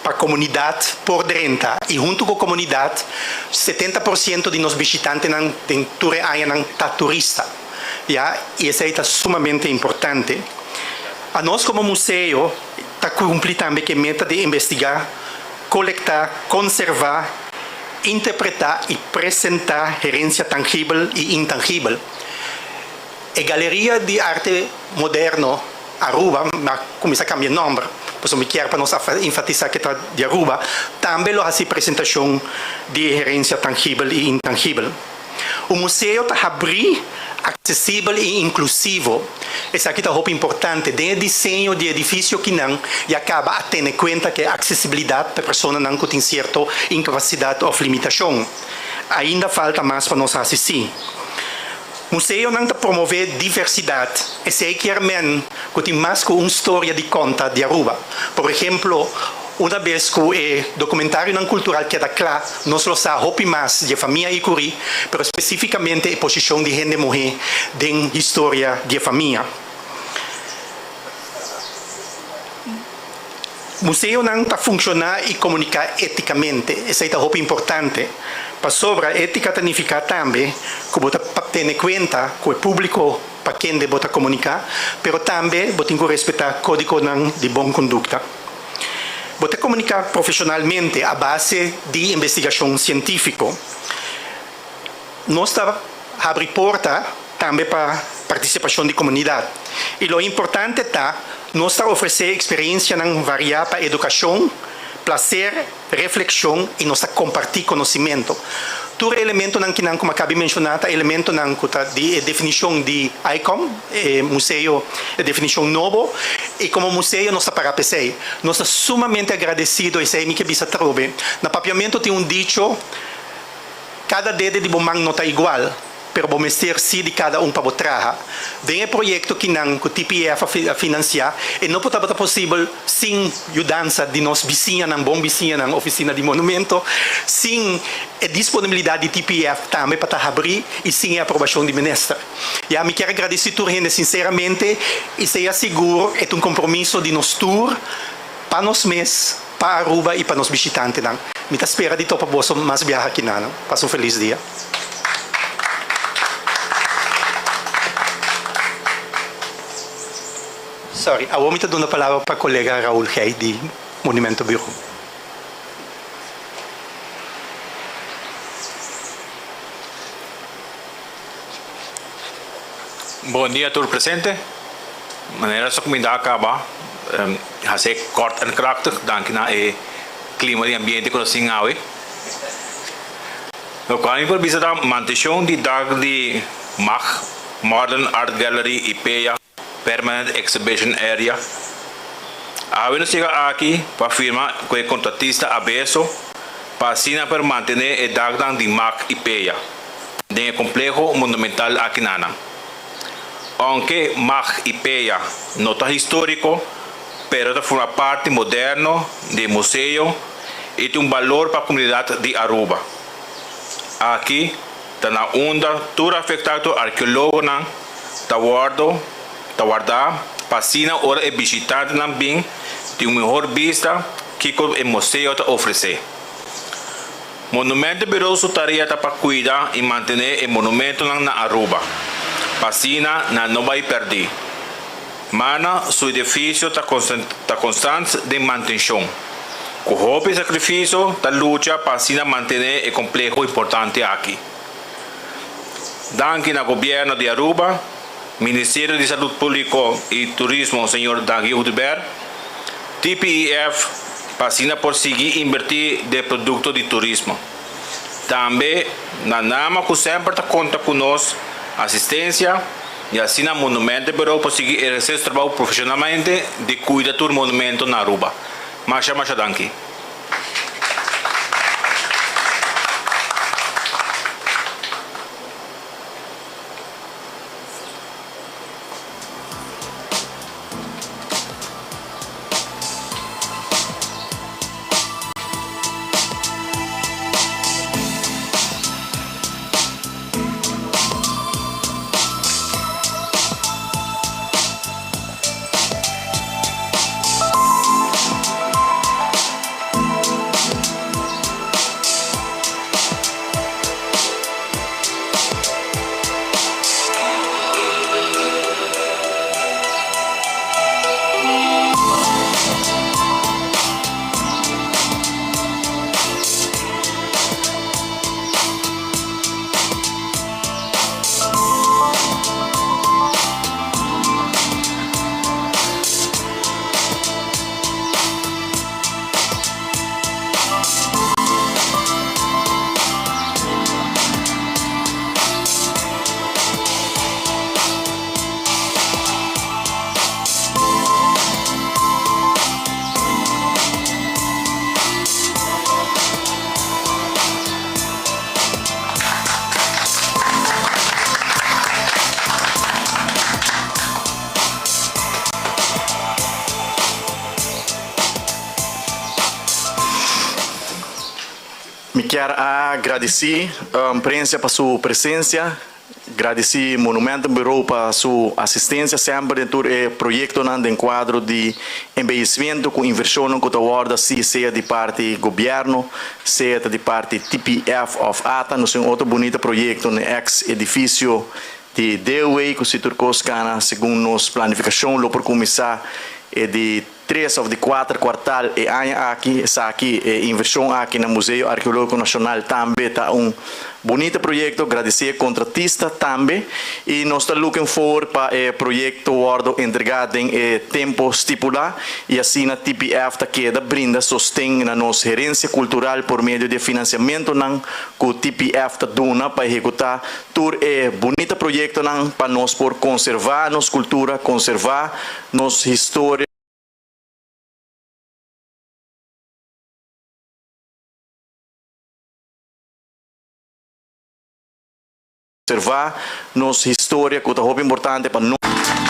pa komunidat por drenta i huntu ku komunidat 70% di nos bishitantenan den tur e añanan ta turista, ya, i esei ta sumamente importante. Anos komo museo ta kumpli tambe ku e meta di investigá, kolektá, konservá, interpretá i presentá herensia tangibel i intangibel. E Galeria di Arte Moderno Aruba, mi a kuminsá kambia e nòmber, pasobra mi kier pa nos enfatisá ke ta di Aruba, tambe lo hasi presentashon di e herensia tangibel i intangibel. Un museo ta habrí, aksesibel i inklusivo. Esaki ta hopi importante. Den e diseño di e edifisio kinan ya kaba a tene kuenta ku e aksesibilidat pa e personanan ku tin sierto inkapasidat òf limitashon. Ainda falta mas pa nos hasi sí. Museonan ta promové diversidat, esei kier men ku tin mas ku un storia di konta di Aruba. Por ehemplo, una bes ku e dokumentarionan kultural keda kla, nos lo sa hopi mas di e famia Icurí, pero spesífikamente e posishon di hende muhé den historia di e famia. Museonan ta funshoná i komuniká étikamente. Esei ta hopi importante, pasobra étika ta nifiká tambe ku bo ta tene kuenta ku e públiko pa kende bo ta komuniká, pero tambe bo tin ku respetá kódigonan di bon kondukta. Bo ta komuniká profeshonalmente a base di investigashon sientífiko. Nos ta habri porta tambe pa partisipashon di komunidat. I lo importante ta, nos ta ofresé eksperensianan variá pa edukashon, plaser, reflekshon i nos ta kompartí konosimentu. Tur e elementonan kinan ku mi a kabi menshoná ta elementonan ku ta di e definishon di ICOM, e museo, e definishon nobo, i komo museo nos ta pará p'esei. Nos ta sumamente agradesido, esei mi ke bisa atrobe. Na papiamentu tin un dicho. Kada dede di bo man no ta igual, pero bo mester sí di kada un pa bo traha. Den e proyekto kinan ku TPF a finansiá, e no por tabata posibel sin yudansa di nos bisiñanan, bon bisiñanan, Ofisina di Monumento, sin e disponibilidat di TPF tambe pa ta habrí i sin e aprobashon di Minister. Ya, mi kier a gradisí tur hende sinseramente i sea sigur e ta un kompromiso di nos tur pa nos mes, Pa Aruba y pa nos bishitantenan. Mi ta spera di topa boso mas biaha kinanan. Pasa un feliz dia. Sorry, awor mi ta duna palabra pa colega Raul Gey di Monumento Bureau. Bon dia tur presente. Manera su cuminda a caba, haci kort en krachtig danki na e clima di ambiente cu nos tin awe. Locual mi por bisa ta mantencion di dak di mag, Modern Art Gallery y Peya Permanent Exhibition Area. Awe nos yega aki pa firma cu e contratista Abeso pa asina por mantene e daknan di mag y Peya den e compleho monumental akinanan. Aunke Mag i Peya no ta historico, pero ta forma parti moderno di e museo i tin un balor pa comunidad di Aruba. Aki ta na unda tur afectacto arkeologonan ta wordo ta warda pa asina ora e bishitantenan bin tin un mihor bista kico e museo ta ofrece. Monumento Bureau su tarea ta pa cuida y mantene e monumentonan na Aruba, pa asina nan no bay perdi. Mana su edificio ta ta constant den mantencion. Cu hopi sacrificio ta lucha pa asina mantene e compleho importante aki. Danki na Gobierno di Aruba, Ministerio di Salud Publico y Turismo señor Dangui Oduber, TPEF pa asina por sigui inbertí den produkto di turismo. Tambe na nama ku semper ta konta ku nos asistensia i asina Monumentenbureau por sigui ehersé su trabou profeshonalmente di kuida tur monumento na Aruba. Masha masha danki. Mi kier a gradici prensa pa su presencia, gradici Monumentenbureau pa su asistencia semper den tur e proyectonan den cuadro di embeyecimento cu inversionnan cu ta wordo haci sea di parti gobierno, sea ta di parti TPF of ata. Nos tin un otro bunita proyecto n'e ex edificio di DOW cu si tur cos cana segun nos planificacion lo por cuminsa e di tres of di kuater kuartal e aña aki. Esaki, e invershon aki na Museo Arkeológiko Nashonal tambe ta un bunita proyekto. Gradisí e kontratista tambe i nos ta looking forward pa e proyekto wòrdu entregá den e tempu stipulá i asina TPF ta keda brinda sosten na nos herensia kultural por medio di e finansiamentunan ku TPF ta duna pa ehekutá tur e bunita proyektonan pa nos por konservá nos kultura, konservá nos historia. Konservá nos historia ku ta hopi importante pa nos.